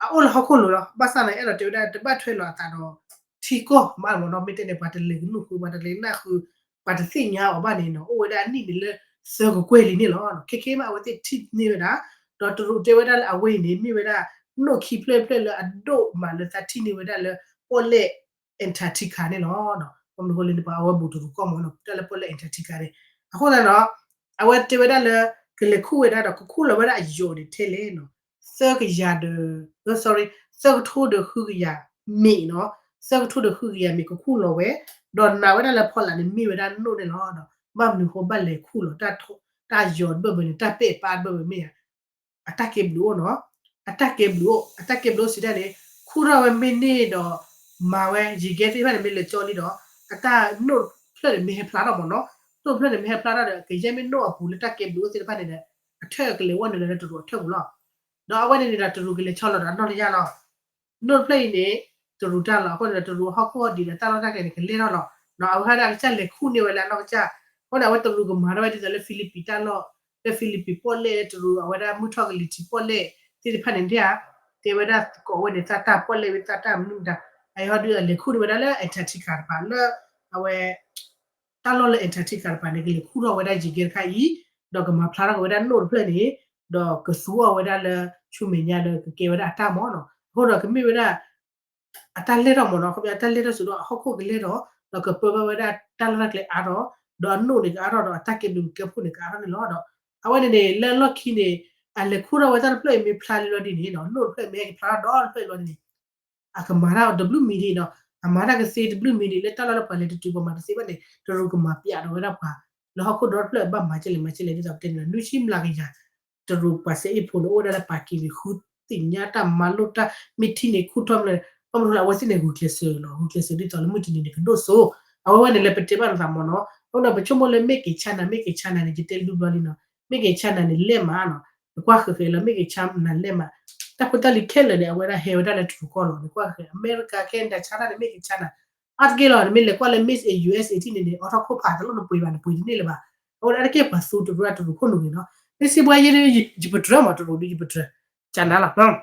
အအိၣ်လၢဟီၣ်ခိၣ်လိၤလီၤ, ဘၣ်ဆၣ်န့ၣ် အဲၣ်ဒိးတဲဝဲဒၣ် တဘၣ်ထွဲလီၤအသးဒီး ထံကီၢ်မးမ့ၢ်နီၤ, မ့ၢ်တဲန့ၣ် ပှၤတလဲၤကနူာ်ဃုာ် ပှၤတလဲၤနၢ်ဃုာ်, ပှၤတသ့ၣ်ညါအီၤဘၣ်န့ၣ်နီၤ, အိၣ်ဝဲဒၣ်အနံၣ်န့ၣ်လၢသၢကကွဲၢ်လံန့ၣ်လီၤ, ခဲခဲမးအဝဲသ့ၣ်ထံၣ်န့ၢ်ဝဲဒၣ်, ဒီးတရူးတဲဝဲဒၣ်လၢအဝဲအံၤန့ၣ် မ့ၢ်ဝဲဒၣ်နိၣ်ခံဖျၢၣ်ဖျၢၣ်လၢအဒိၣ်မးလၢသးထံၣ်န့ၢ်ဝဲဒၣ်လၢပီၣ်လဲၣ် Antarctica န့ၣ်လီၤ, ဘၣ်မနုၤအဃိလဲၣ်န့ၣ် ပှၤအဝဲဘူးတရူးကီၢ်မ့ၢ်နီၤ, တၢ်လၢပီၣ်လဲၣ် Antarctica န့ၣ်, အဃိသတးဒီး အဝဲတဲဝဲဒၣ်လၢ ကလဲၤခူၣ်ဝဲဒၣ်ဒီး ကခူၣ်လီၤဝဲဒၣ်အယိာ်န့ၣ်ထဲလဲၣ်နီၤ, သၢကယၤဒီး sorry သၢကထိဒီးဃုကယၤမ့ၣ်နီၤ, သၢကထိဒီးဃုကယၤမ့ၣ်ကခူၣ်လီၤဝဲ, ဒီးနာ်ဝဲဒၣ်လၢဖီလာ်န့ၣ် မ့ၢ်ဝဲဒၣ်နိၣ်န့ၣ်လီၤ, ဘၣ်မနုၤဃိဘၣ်လဲၤခူၣ်လီၤ တၢ်ယိာ်တဘၢၣ်ဘၢၣ်န့ၣ် တၢ်ပဲာ်ပါတဘၢၣ်ဘၢၣ်မ့ၢ်ဧါ အတၢ်ကဲဘျုးအိၣ်နီၤ, အတၢ်ကဲဘျုးအိၣ်, အတၢ်ကဲဘျုးအိၣ်စံးဒၣ်န့ၣ် ခူၣ်ထီၣ်ဝဲမ့ၢ်န့ၢ်ဒီး မၤဝဲ ယံၤကဲသ့ၣ်တဖၣ်န့ၣ် မ့ၢ်လဲၤကၠီလံဒီး အတၢ်နိၣ်ဖျၢၣ်န့ၣ်မ့ၢ်ဟဲဖျါထီၣ်မ့ၢ်နီၤ, နိၣ်ဖျၢၣ်န့ၣ်မ့ၢ်ဟဲဖျါထီၣ်ဒီး ကယဲၢ်မ့ၢ်နိၣ်အပူၤလၢတၢ်ကဲဘျုးအိၣ်သ့ၣ်တဖၣ်န့ၣ်ဒီး အထၢၣ်ကလဲၤဝဲနုာ်လီၤလၢတရူးအထၢၣ်ပူၤလီၤ, ဒီးအဝဲန့ၣ်န့ၣ်ဒီးတရူးကလဲၤဆီလီၤဒီးအနီၢ်တယၢ်လီၤ နိၣ်တဖျၢၣ်အံၤန့ၣ် တရူးတၢ်လီၤ, အဃိန့ၣ်ဒီး တရူးဟီၣ်ခိၣ်ဒံးဒီးတၢ်လီၢ်တၢ်ကျဲန့ၣ် ကလဲၢ်ထီၣ်လီၤ. ဒီးအဝဲဒၣ်ကစၢ်လဲၤခူၣ်န့ၢ်ဝဲလၢအနီၢ်ကစၢ်, အဃိန့ၣ် အဝဲတရူးကမၤထီၣ်ဝဲဒ်သိးလၢ Philippine တၢ်လီၢ်, လၢ Philippine ပီၣ်လဲၣ် တရူး အဝဲဒၣ်မုၢ်ထီၣ်ကလံၤထံးပီၣ်လဲၣ်သ့ၣ်တဖၣ်န့ၣ်ဒၣ်ဧါ, တဲဝဲဒၣ်ကိးဝဲန့ၣ် သးတၢ်ပီၣ်လဲၣ်ဝံၤ သးတၢ်မနုၤမတၤ, အဟီဒုးလဲၤခူၣ်န့ၢ်ဝဲဒၣ်လၢ Antarctica တပၤလၢ အဝဲ တၢ်လီၢ်လၢ Antarctica တပၤန့ၣ် ကလဲၤခူၣ်ထီၣ်ဝဲဒၣ်ယံၤကဲတခါအံၤ, ဒီးကမၤဖျါထီၣ်က့ၤဝဲဒၣ်နိၣ်တဖျၢၣ်န့ၣ်, ဒီးကသူအီၤဝဲဒၣ်လၢဆူမဲာ်ညါလၢကကဲဝဲဒၣ်အတၢ်မ့ၢ်နီၤ, အဃိဒီးကမ့ၢ်ဝဲဒၣ် အတၢ်လဲၢ်ထီၣ်မ့ၢ်နီၤ, ခီပညီတၢ်လဲၢ်ထီၣ်စိဒီးအဟီၣ်ခိၣ်ကလဲၢ်ထီၣ်, ဒီးကပၢဘၣ်ဝဲဒၣ်တၢ်လီၢ်တၢ်ကျဲအါထီၣ်, ဒီးအနိၣ်န့ၣ်ကအါထီၣ်ဒီးအတၢ်ကဲဘျုးကဲဖှိၣ်န့ၣ်ကအါထီၣ်န့ၣ်လီၤ. ဒီးအဝဲန့ၣ်န့ၣ် လၢလီၢ်ခံန့ၣ် အလဲၤခူၣ်ထီၣ်ဝဲတၢ်တဖျၢၣ်အံၤမ့ၢ်ဖျါလံလီၤဒ်န့ၣ်နီၤ, နိၣ်တဖျၢၣ်မ့ၢ်ဟဲက့ၤဖျါထီၣ်ဒီတဖျၢၣ်လီၤဒ်န့ၣ် အကမၤတၢ်တဘျုးမံၤဒံးနီၤ, အမၤတၢ်ကသ့တဘျုးမံၤဒံး လၢတၢ်လီၢ်လၢပှၤလဲၤတတုၤပှၤမၤတသ့ဘၣ်န့ၣ် တရူးကမၤပျးဒီးဝဲဒၣ်ပှၤ လၢဟီၣ်ခိၣ်ဒီတဖျၢၣ်ဘၣ်မၤကလဲၣ်မၤကလဲၣ်ဒ်သိးပတဲန့ၣ်လီၤ, နွံဆံမျးကယၤ တရူးပှၤစဲအ့ၣ်ဖိန့ၣ် အိၣ်ဝဲဒၣ်လၢပာ်က့ၤန့ၣ် ဃုသ့ၣ်ညါတၢ်မၤလိတၢ် မ့ၢ်ထံၣ်န့ၣ်ခူၣ်ထီၣ်မလဲၣ်, ဘၣ်မနုၤလၢအဝဲသ့ၣ်န့ၣ် ဂုာ်ကျဲးစၢးလီၤ, ဂုာ်ကျဲးစၢးဒ်သိးလၢမုၢ်တနံၤန့ၣ်ကဒိၣ်စိ, အဝဲဝဲန့ၣ်လၢပတဲဘၣ်နသးမ့ၢ်နီၤ, အဃိဒီးပဆိကမိၣ်လၢ made in China, made in China န့ၣ် ယတဲလူပျီလံနီၤ, made in China န့ၣ် လဲၢ်မးနီၤ, နကွၢ်ဃဲၤဃဲၤလၢ made in China လဲၢ်မး, တၢ်ဖိတၢ်လံၤခဲလၢာ်န့ၣ် အဝဲဒၣ်ဟဲဝဲဒၣ်လၢတရူးကီၢ်လီၤ, နကွၢ်ဃဲၤ အမဲရကၤ Canada China န့ၣ် made in China အါတက့ၢ်လီၤ, နမ့ၢ်လဲၤကွၢ်လၢ made in U S A ထံၣ်န့ၣ်န့ၣ် အိးထီၣ်ခိၣ်ဖးတလိၣ်နပှ့ၤဘၣ် နပှ့ၤတန့ၢ်လၢၤဘၣ်, အဝဲဒၣ်တက့ၢ်ပှၤသူတရူးတရူးခိၣ်နူာ်ဂ့ၤနီၤ, မ့ၢ်စံးပှၤယဲဒၣ် ယပတြၢၤမး တရူးဒ်ယပတြၢၤ ကၠနၤလီၤ,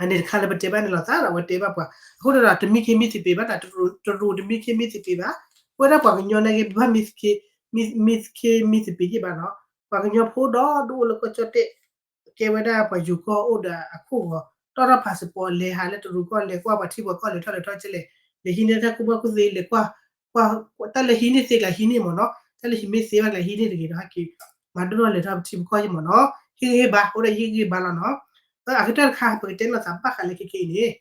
အန့ၣ်တခါလၢပတဲဘၣ်န့ၣ်လီၤသးဒီး အဝဲတဲဘၣ်ပှၤ, အဃိဒီးတမံခ့မံသပ့ၤဘၣ်, တရူးတမံခ့မံသပ့ၤဘၣ်, ပဝဲဒၣ်ပှၤကညီနာ်က့ ပဘၣ်မံခ့မံသပ့ၤက့ၤဘၣ်နီၤ, ပှၤကညီဖိဒီးဒိၣ်အိၣ်လၢကီၢ်ကၠီၣ်တဲၣ် ကဲဝဲဒၣ်ပှၤယိၤကီၢ်အိၣ်ဒီးအခိၣ်ဂီၤ, တီၣ်ထီၣ် passport လဲၤဟးလၢတရူးကီၢ် လဲၤကွၢ်ပှၤထံပှၤကီၢ် လဲၤထီၣ်လဲၤထီၣ်ကလဲၣ်, လဲၤဟံးန့ၢ်တၢ်ကူၣ်ဘၣ်ကူၣ်သ့ လဲၤကွၢ်, ကွၢ်, တၢ်လၢဟံးန့ၢ်သ့ကျါဟံးန့ၢ်မ့ၢ်နီၤ, တၢ်လၢဟံးမ့ၢ်သ့ဘၣ်ကျါဟံးန့ၢ်တဂ့ၤဒီး ဟဲက့ၤ မၤဒိၣ်ထီၣ်လဲၤထီၣ်ပထံပကီၢ်ယံမ့ၢ်နီၤ, ဟ့ၣ်ဂံၢ်ဟ့ၣ်ဘါ အိၣ်ဒီးဟ့ၣ်ဂံၢ်ဟ့ၣ်ဘါလီၤနီၤ, အကတၢၢ်တခါ ပကတဲလိာ်သးဘၣ်ဃးလၢခဲခဲအံၤန့ၣ်,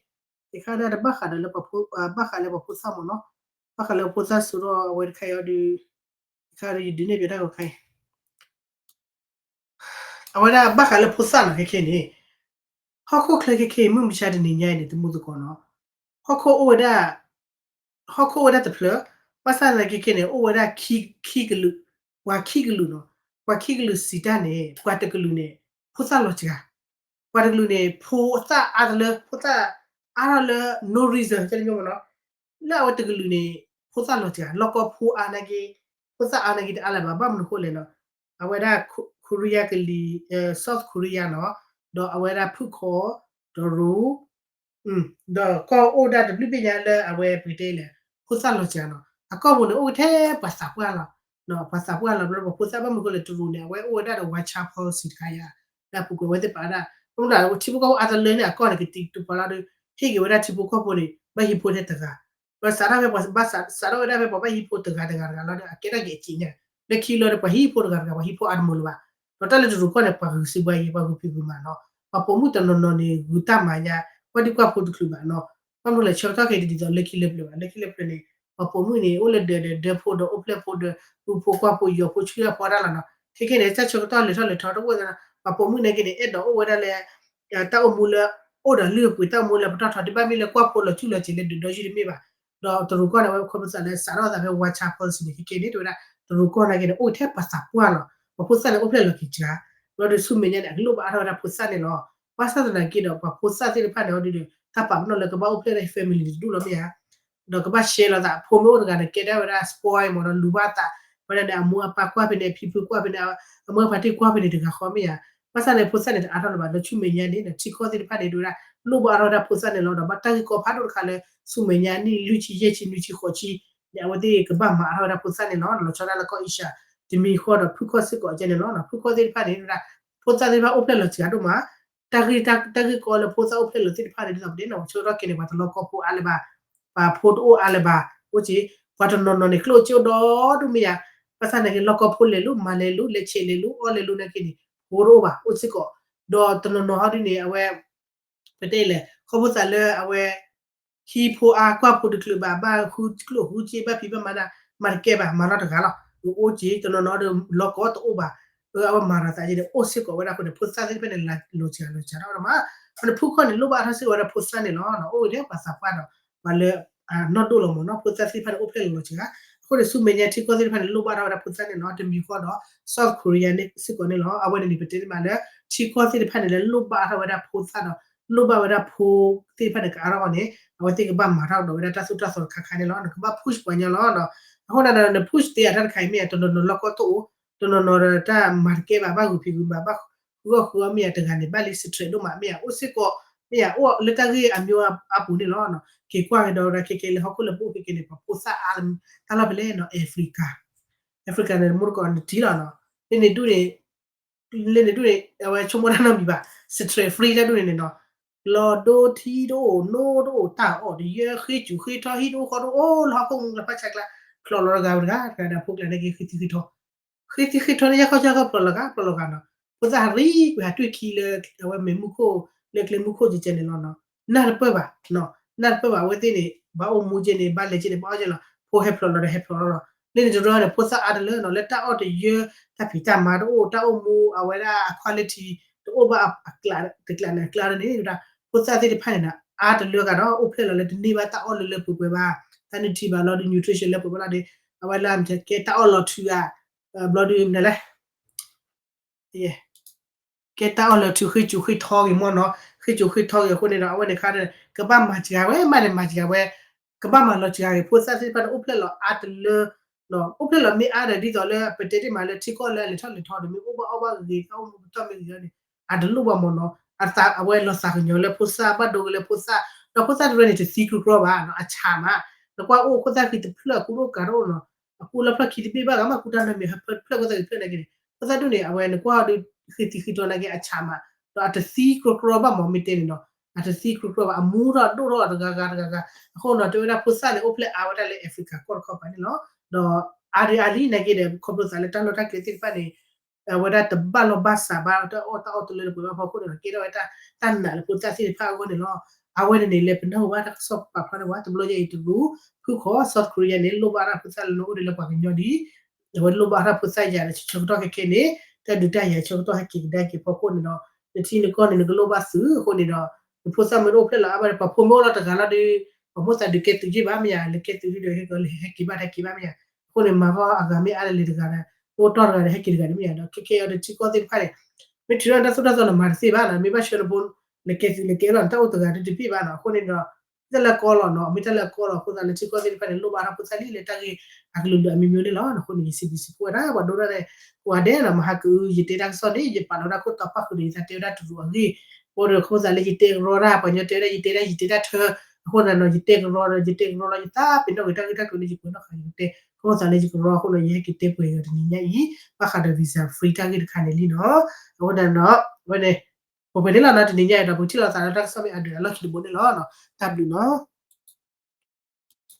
တခါဒၣ်တဘၣ်ဃးဒီးလၢပှၤဖိ, ဘၣ်ဃးလၢပှၤဖိသၣ်မ့ၢ်နီၤ, ဘၣ်ဃးလၢပှၤဖိသၣ်စိဒီးအဝဲတခါအံၤအီၤဒီး, တခါဒီးယဒုးနဲၣ်ပၠးတၢ်ဂီၤခါအံၤ အဝဲဒၣ်ဘၣ်ဃးလၢဖိသၣ်နီၤ ခဲခဲန့ၣ်, ဟီၣ်ခိၣ်ချၢခဲခဲအံၤ မုၢ်မဆါတနံၤညါအံၤန့ၣ် တမူသကိးနီၤ, ဟီၣ်ခိၣ်အိၣ်ဝဲဒၣ်, ဟီၣ်ခိၣ်အိၣ်ဝဲဒၣ်တဖျၢၣ်, ဘၣ်ဆၣ်သနာ်က့ခဲန့ၣ် အိၣ်ဝဲဒၣ်ခံ, ခံကလုာ်, ပှၤခံကလုာ်နီၤ, ပှၤခံကလုာ်စံးတၢ်န့ၣ် ပှၤတကလုာ်န့ၣ် ဖိသၣ်လီၤစှၤ, ပှၤတကလုာ်န့ၣ် ဖိသၣ်အါတလၢ, ဖိသၣ်အါထီၣ်လၢ no reason တမ့ၢ်မ့ၢ်နီၤ, လၢအဝဲတကလုာ်န့ၣ် ဖိသၣ်လီၤစှၤ, လီၢ်ကီၢ်ဖိအါနာ်က့, ဖိသၣ်အါနာ်က့တအါလၢၤဘၣ်, ဘၣ်မနုၤဃိလဲၣ်နီၤ, အဝဲဒၣ် Korea ကလံၤ, South Korea နီၤ, ဒီးအဝဲဒၣ်ဖုၣ်ခီ, ဒီးရူ, ဒီးကီၢ်အိၣ်ဒၣ်တဘျုးဘ့ၣ်ညါလၢအဝဲပကတဲလဲၣ် ဖိသၣ်လီၤစှၤနီၤ အကီၢ်ပူၤန့ၣ်အိၣ်ထဲပှၤသးပှၢ်လီၤ. ပှၤသးပှၢ်လီၤ ဘျီပှၤဖိသၣ်ဘၣ်မနုၤဃိလဲၣ် တရူးန့ၣ် အဝဲအိၣ်ဝဲဒၣ်ဒီး one child policy တခါယါ လၢအပူၤကွံာ်အဝဲသ့ၣ်ပာ်ဝဲဒၣ် ခီဖျိလၢထံဖိကီၢ်ဖိအါတလၢန့ၣ် အကီၢ်န့ၣ်ကတံၤတပှၤလီၤဒီး ဟ့ၣ်က့ၤဝဲဒၣ်ထံဖိကီၢ်ဖိန့ၣ် ဘၣ်ဟံးဖိထဲတဂၤ ဒီးစးထီၣ်ဖဲပှၤ စးထီၣ်ဝဲဒၣ်ဖဲပှၤဘၣ်ဟံးဖိတဂၤတဂၤတဂၤလီၤဒီး အကဲထီၣ်က့ၤအစ့ညါ လၢခံလီၤဒီး ပှၤဟံးဖိတဂၤတဂၤ ပှၤဟံးဖိအါတမုာ်လၢၤဘၣ်. ဒီးတၢ်လၢတရူးကီၢ်န့ၣ် ပှၤဂုာ်စုဘှါယံၤ ပှၤဂုာ်ဖံးဂုာ်မၤနီၤ ပှၤပိာ်မုၣ်တနီၤနီၤန့ၣ် ဂုာ်တၢ်မၤညါ ကွၢ်ဒံကွၢ်ဖိတချုးဘၣ်နီၤ ဘၣ်မနုၤလဲၣ် ဆၢကတီၢ်ခဲအံၤတဒ်သိးလၢခံလၢပျၢၤဘၣ် လၢခံလၢပျၢၤန့ၣ် ပှၤပိာ်မုၣ်န့ၣ် အိၣ်လၢဒၢးဒီးဒၢဖိဒီးအိၣ်ဖျဲၣ်ဖိဒီး ဃုဖိကွၢ်ဖိယီၤဖိဆှံအဖီတၢ်လီၤနီၤ ခဲကဲန့ၣ် တၢ်ဆၢကတီၢ်လဲၤထီၣ်လဲၤထီတအိၣ်သးနီၤ ပှၤပိာ်မုၣ်နာ်က့န့ၣ် အဲၣ်ဒိးအိၣ်ဝဲဒၣ်လၢ တၢ်အိၣ်မူလၢ အိၣ်ဒီးလုၢ်အပှ့ၤ တၢ်အိၣ်မူလၢပတီၢ်ထီ ဒ်ဘၣ်မ့ၢ်လၢကွၢ်ဖိလီၤဆူၣ်လီၤစဲးလၢဒုးဒီယုၢ်တမ့ၢ်ဘၣ်. ဒီးတရူးကီၢ်န့ၣ် အဝဲခီဖျိသးလၢစးထီၣ်သးဖဲ one child policy န့ၣ် ခဲကဲန့ၣ် တဲဝဲဒၣ် တရူးကီၢ်နာ်က့န့ၣ် အိၣ်ထဲပှၤသးပှၢ်လီၤ ပှၤဖိသၣ်န့ၣ်အိၣ်ဖျဲၣ်လီၤက့ၤစှၤ ဘျီဒီးဆူမဲာ်ညါန့ၣ် အကလိၣ်ဘၣ်အါထီၣ်ဝဲဒၣ်ဖိသၣ်န့ၣ်လီၤ. ဘၣ်ဆၣ်သနာ်က့ဒီး ပှၤဖိသၣ်သ့ၣ်တဖၣ်န့ၣ်အီၤဒုဒီး တၢ်ပာ်ပနီၣ်လၢကဘၣ်အိၣ်ဖျဲၣ်လၢ family တဒူၣ်လီၤမ့ၢ်ဧါ ဒီးကဘၣ် share လိာ်သး ဖိမ့ၢ်အိၣ်တဂၤဒီး ကဲဒၣ်ဝဲဒၣ် spoil မ့ၢ်ဒီးလူၤဘၣ်သး ဝဲဒၣ်န့ၣ် အမိၢ်အပၢ်ကွၢ်ဖဲန့ၣ် အဖံဖုကွၢ်ဖဲန့ၣ် အမိၢ်အပၢ်တကွၢ်ဖဲန့ၣ်တဂၤဃီမ့ၢ်ဧါ. ဘၣ်ဆၣ်န့ၣ် ဖိသၣ်န့ၣ်တအါထီၣ်လၢၤဘၣ် ဒီးဆူမဲာ်ညါန့ၣ် ထံကီၢ်သ့ၣ်တဖၣ်န့ၣ် ဒ်ဝဲဒၣ် လိၣ်ဘၣ်အါထီၣ်ဝဲဒၣ်ဖိသၣ်န့ၣ်လီၤ. ဒီးဘၣ်တၢ်ဂ့ၢ်ကီဖးဒိၣ်တခါလၢ ဆူမဲာ်ညါနံၣ်လွံၢ်ဆံယဲၢ်ဆံနွံဆံဃိးဆံန့ၣ် အဝဲသ့ၣ်ကဘၣ်မၤအါထီၣ်ဝဲဒၣ်ဖိသၣ်န့ၣ်လီၤ. လီၤဆီဒၣ်လၢကီၢ်အ့ရှၢၣ် တမံၤဃီဒီးဖုခီၣ်စ့ၢ်ကီးကဲန့ၣ်လီၤ. ဖုခီၣ်သ့ၣ်တဖၣ်န့ၣ် ဒ်ဝဲဒၣ် ဖိသၣ်သ့ၣ်တဖၣ်အိၣ်ဖျဲၣ်လီၤစှၤဒိၣ်မး တၢ်ဂ့ၢ်တၢ်ဂ့ၢ်ကီလၢဖိသၣ်အိၣ်ဖျဲၣ်လီၤသ့ၣ်တဖၣ်န့ၣ် ဒ်သိးပတဲန့ၣ် ပှၤဆၢကတီၢ်ခဲအံၤန့ၣ် ပှၤတလီၢ်ကီၢ်ဖိအါလၢၤဘၣ်, ပှၤဖိတအိၣ်အါလၢၤဘၣ်, အိၣ်က့ၤ ပှၤတနီၤနီၤန့ၣ် ကျိၣ်စ့အိၣ်ဒီဒူၣ်မ့ၢ်ယါ, ဘၣ်ဆၣ်နာ်က့ လီၢ်ကီၢ်ဖိလဲၤလိာ် မၤလဲၤလိာ် လဲၤဆဲးလဲၤလိာ် အီၣ်လဲၤလိာ်နာ်က့န့ၣ် ဖိတအိၣ်ဘၣ် အိၣ်စ့ၢ်ကီး, ဒီးတနီၤနီၤဟီဒ်န့ၣ် အဝဲ ပတဲလဲၣ် ခီဖျိသးလၢအဝဲ ဟံးဖိအါ ကွၢ်ဖိတချုးဘၣ် ဘၣ်ဃုကျိၣ်ဃုစ့ ဘၣ်ဖံးဘၣ်မၤဒၣ် မၤတကဲဘၣ် မၤထီၣ်တဂၤလီၤ, အိၣ်က့ၤ တနီၤနီၤဒီး လီၢ်ကီၢ်တအိၣ်ဘၣ်, အဝဲမၤဒီးသးက့န့ၣ် အိၣ်စ့ၢ်ကီးဝဲဒၣ်အဃိန့ၣ် ဖိသၣ်သ့ၣ်တဖၣ်န့ၣ် လီၤစှၤလီၤစှၤထီၣ်ဝဲဒၣ်မး, အဃိန့ၣ် ဖုခီၣ်န့ၣ် လိၣ်ဘၣ်ထီၣ်စ့ၢ်ကီးဝဲဒၣ်ဖိသၣ်န့ၣ်လီၤ, အိၣ်ဝဲဒၣ်ပှၤသးပှၢ်ဒီး ပှၤလၢ နီၢ်ဒိၣ်လီၤမးနီၤ ဖိသၣ်သ့ၣ်တဖၣ်န့ၣ် အိၣ်ဖျဲၣ်လီၤလီၤစှၤ, အဃိန့ၣ် ဆူမဲာ်ညါထံကီၢ်သ့ၣ်တဖၣ်န့ၣ် လိၣ်ဘၣ်ထီၣ်ဝဲဒၣ်ဖိသၣ်န့ၣ်လီၤ, တမံၤဃီဒီး South Korea န့ၣ်စ့ၢ်ကီးန့ၣ်လီၤ, အဝဲန့ၣ်န့ၣ် ပတဲန့ၣ်မးလၢ ထံကီၢ်သ့ၣ်တဖၣ်န့ၣ် လၢလိၣ်ဘၣ်ထီၣ်ဝဲဒၣ်ဖိသၣ်ဒီး လိၣ်ဘၣ်ဝဲဒၣ်ဖိသ့ၣ်တဖၣ်န့ၣ် ကအါထီၣ်အီၤန့ၣ် အဝဲသ့ၣ်ကဘၣ်မၤထီၣ်ကဒီးဝဲဒၣ်တၢ်သိၣ်တၢ်သီတခါခါန့ၣ်လီၤ, နကဘၣ် push ပှၤညီလီၤ, အဃိန့ၣ်ဒီး န push သ့အတၢ်တခါအံၤမ့ၢ်ဧါ တနီၤနီၤလီၢ်ကီၢ်တအိၣ်, တနီၤနီၤဒီးတၢ်မၤတကဲဘၣ် ဘၣ်ဂုာ်ဖံးဂုာ်မၤ ဘၣ်ဃုအီၣ်ဃုအီမ့ၢ်ဧါ တဂၤန့ၣ် ဘၣ်လံ stress ဒိၣ်မးမ့ၢ်ဧါ အိၣ်စ့ၢ်ကီး, မ့ၢ်ဧါအိၣ်လၢတၢ်ဂ့ၢ်အမျိုးအါပူၤန့ၣ်လီၤ, က့ၤကွၢ်ကဒီးဝဲဒၣ်ခဲကဲလၢဟီၣ်ခိၣ်လၢပအိၣ်ခဲကဲန့ၣ် ပှၤဖိသၣ်အါ တၢ်လီၢ်ဖဲလဲၣ်နီၤ Africa, Africa န့ၣ် မူတကိးနထံလီၤနီၤ, လၢန့ၣ်ဒူၣ်န့ၣ် လၢန့ၣ်ဒူၣ်န့ၣ် အဝဲဆိကမိၣ်တၢ်နီတမံၤဘၣ်, stress free တၢ်ဒူၣ်န့ၣ်န့ၣ်နီၤ, လီၤဒိထံတအိၣ် နိတအိၣ် တၢ်အီၣ်တယၢ ဃ့စူၤဃ့ထီ ဟံၣ်တအိၣ်ဃီတအိၣ် လၢဟီၣ်ခိၣ်မူလၢဖးဆါကျါ, ဖျိးလီၤတဂၤဝဲတဂၤ တဂၤဒီးဖိကျါန့ၣ်က့ၤဃ့သံဃ့ထီ ဃ့သံဃ့ထီန့ၣ် ယၢ်ခီယၢ်ခီဖျိးလီၤဂာ် ဖျိးလီၤဂာ်နီၤ, ဖိသၣ်ဟးရံကွံာ်ဟးတွံၢ်ခံလၢ အဝဲမ့ၢ်မူခိၣ် လၢကျဲမူခိၣ်ကဲကဲန့ၣ်လီၤနီၤ, နၢ်တပၢၢ်ဘၣ်, နၢ်တပၢၢ်ဘၣ် အဝဲသ့ၣ်န့ၣ် ဘၣ်အိၣ်မူကဲန့ၣ် ဘၣ်လဲၤကဲန့ၣ် ဘၣ်အီၣ်ကဲလီၤ, ဖိဟဲဖျိးလီၤဒီးဟဲဖျိးလီၤလီၤ, လၢန့ၣ်တရၢန့ၣ် ဖိသၣ်အါတလၢနီၤ လၢတၢ်အီၣ်တယၢ တၢ်ဖံးတၢ်မၤတအိၣ် တၢ်အိၣ်မူ အဝဲဒၣ်အ quality တအိၣ်ဘၣ်အကျး တကျးန့ၣ်အကျါန့ၣ် ဖိသၣ်သ့ၣ်တဖၣ်န့ၣ်နီၤ အါတလၢဂာ်ဒီး အိၣ်ဖျဲၣ်လီၤလၢတန့ၢ်ဘၣ်တၢ်အီၣ်လၢလၢပှဲၤပှဲၤဘၣ်, တၢ်နုၢ်ထံဘၣ်လီၤဒီး nutrition လၢပှဲၤပှဲၤလီၤဒီး အဝဲလၢကဲတၢ်အီၣ်လီၤထုးဧါ, ဘျီဒုးမနုၤလဲၣ် ကဲတၢ်အီၣ်လီၤထုး ဃ့စူၤဃ့ထီဂ့ၤမ့ၢ်နီၤ, ဃ့စူၤဃ့ထီဂ့ၤအဃိန့ၣ်ဒီး အဝဲန့ၣ်ခါဒီး ကဘၣ်မၤစှၤဝဲ မးန့ၣ်မၤစှၤဝဲ, ကဘၣ်မၤလီၤစှၤဂ့ၤ ဖိသၣ်သ့ၣ်တဖၣ်န့ၣ် အိၣ်ဖျဲၣ်လီၤအါတလၢ အိၣ်ဖျဲၣ်လီၤမ့ၢ်အါဒီး ဒ်သိးလၢပတဲတ့ၢ်မးလၢထံကီၢ်လၢအလဲၤထီၣ်လဲၤထီဒီး မ့ၢ်အိၣ်ဘၣ်အီၣ်ဘၣ်ဂ့ၤ တၢ်အိၣ်မူပတီၢ်မ့ၢ်ဂ့ၤန့ၣ် အတလိၣ်ဘၣ်မ့ၢ်နီၤ, အဝဲလီၤသးကညီၤလၢဖိသၣ် ဘၣ်ဒိဂ့ၤလၢဖိသၣ်, ဒီးဖိသၣ်တရၢန့ၣ် တသံကြီကြီဘၣ်နီၤ, အဆးမး, နကွၢ်အိၣ်ခိၣ်သၣ်ဃံတဖျၢၣ် အကူတအိၣ်ကၤတအိၣ်နီၤ, အကူလၢဖျၢၣ်ခံတဘ့ၣ်ဘၣ်ဂ့ၤမး ကူတၢ်နီတမံၤ ဖျၢၣ်ခိၣ်သၣ်ဃံတဖျၢၣ်နာ်က့န့ၣ် ဖိသၣ်ဒူၣ်န့ၣ် အဝဲနကွၢ်ဒီး ဃံသံဃံကြီနာ်က့ အဆးမး, ဒီးအတသံကြီကြီဘၣ်မ့ၢ် မ့ၢ်တဲန့ၣ်နီၤ, အတသံကြီကြီဘၣ် အမူထီၣ်ဒိၣ်ထီၣ်တဂၤဂၤတဂၤဂၤ, အဃိနီၤ တဲဝဲဒၣ်ဖိသၣ်န့ၣ် အိၣ်ဖျဲၣ်အါဝဲဒၣ်လၢ Africa ကီၢ်တခီပၤန့ၣ်လီၤ, ဒီးအါဒံအါလံနာ်က့ဒီး ခီဖျိသးလၢတၢ်လီၢ်တၢ်ကျဲသ့ၣ်တဖၣ်န့ၣ် အဝဲဒၣ်တဘၣ်လီၢ်ဘၣ်စးဘၣ် တၢ်အီၣ်တၢ်အီၣ်တလၢတပှဲၤဘၣ်ဖီခိၣ်န့ၣ်ဒီး ကဲထီၣ်ဝဲတၢ်နာ်လၢဖိသၣ်သ့ၣ်တဖၣ်အဂီၢ်န့ၣ်လီၤ, အဝဲန့ၣ်န့ၣ် လဲၤပနၢ်ဟူဘၣ်တၢ်ကစီၣ်ပာ်ဖျါန့ၣ်ဝဲ တဘျီညါအံၤတရူး ဖုခီၣ် South Korea န့ၣ် လိၣ်ဘၣ်တၢ်ဖိသၣ် လၢနအိၣ်ဒံးလၢပှၤကညီဒံး အဝဲလိၣ်ဘၣ်တၢ်ဖိသၣ်ယၤဒီး ဆၢကတီၢ်ခဲခဲန့ၣ် တၢ်ဒုးတၢ်ယၤဆၢကတီၢ်ဟဲက့ၤကဒါက့ၤဖီခိၣ်န့ၣ်ဒီး နထံနကီၢ်န့ၣ် နကလိၣ်ဘၣ်သုးအဃိန့ၣ်ဒီး နဖိသၣ်မ့ၢ်တအိၣ်ဖျဲၣ်လီၤအါဘၣ်ဒီး ပှၤဖိမ့ၢ်အိၣ်လီၤတဂၤလီၤဒီး ပှၤမိၣ်သးဒုးကဲသုးယ့ၢ်ဘၣ်မ့ၢ်ယါ လဲၤကဲသုးဒုဒီး ဟဲက့ၤဘၣ်တၢ်က့ၤဘၣ်မ့ၢ်ယါ, အဃိန့ၣ် မၤဂီၢ်အဂၤမ့ၢ်အါတလၢတဂၤဒီး အိၣ်တီၢ်တဂၤဒီး ဟဲက့ၤတဂၤန့ၣ်မ့ၢ်ယါဒီး ခဲခဲအံၤဒီး ထံကီၢ်သ့ၣ်တဖၣ်န့ၣ် မ့ၢ်ထုးထီၣ်တၢ်သိၣ်တၢ်သီန့ၣ် မၤတသ့ဘၣ်နီၤ, မ့ၢ်ဘၣ်ဆှၢတဘိ လဲၤကဲသုးလဲၤကဲလီၤ တၢ်အိၣ်တဂၤဒုတဘ့ၣ်ဘၣ်နီၤ, အဃိန့ၣ်ဒီး တၢ်လၢအကီလီၤနီၤ, မ့ၢ်တၢ်လၢအကီလီၤ အဃိသတးလၢထံကီၢ်သ့ၣ်တဖၣ်န့ၣ် လိၣ်ဘၣ်ထီၣ်ဖိသၣ်လံ လၢတၢ်ဂ့ၢ်အကလုာ်လုာ်အမျိုးမျိုးန့ၣ်လီၤ, အဃိန့ၣ် ယစံးဘျုးစံးဖှိၣ်ဝဲဒၣ် ပှၤဒိၣ်ဒၣ်န့ၣ် ကိးဂၤဒဲးနီၤ, မဟါကအု ယတဲတၢ်ကစီၣ်န့ၣ် ယပာ်လီၤဝဲဒၣ်ခိၣ်တီပၣ်ဃုာ်ဒီး ယသးတဲဝဲဒၣ်တရူးအဂ့ၢ် အဃိဒီး အဃိသတးလၢယတဲကရီတၢ် ပှၤကညီတဲဝဲဒၣ် ယတဲဒၣ် ယတဲတၢ် ယတဲတၢ်ထၢ, အဃိသတးဒီး ယတဲကရီဒီး ယတဲကရီလီၤ ယသးပ့ၤနီၣ်က့ၤတၢ်ဂ့ၢ်တၢ်ကျိၤလၢယပှဲၤထီၣ်ဃာ်ယကတဲ, အဃိသတးလၢယကရီအဃိဒီး ယဟဲက့ၤတဲပှဲၤအီၤတနံၤညါအံၤ ဘၣ်ဃးဒီး visa free တၢ်ဂ့ၢ်တခါန့ၣ်လံနီၤ. အဃိသတးဒီး အဝဲန့ၣ် ပှဲၤပှဲၤန့ၣ်လီၤနီၤ တနံၤညါအံၤဒီး ပကထံၣ်လိာ်သးဒီးတၢ်ကစီၣ်မ့ၢ်အဒုးအလီၢ်ခံတဘိန့ၣ်လီၤ. တၢ်ဘျုးနီၤ.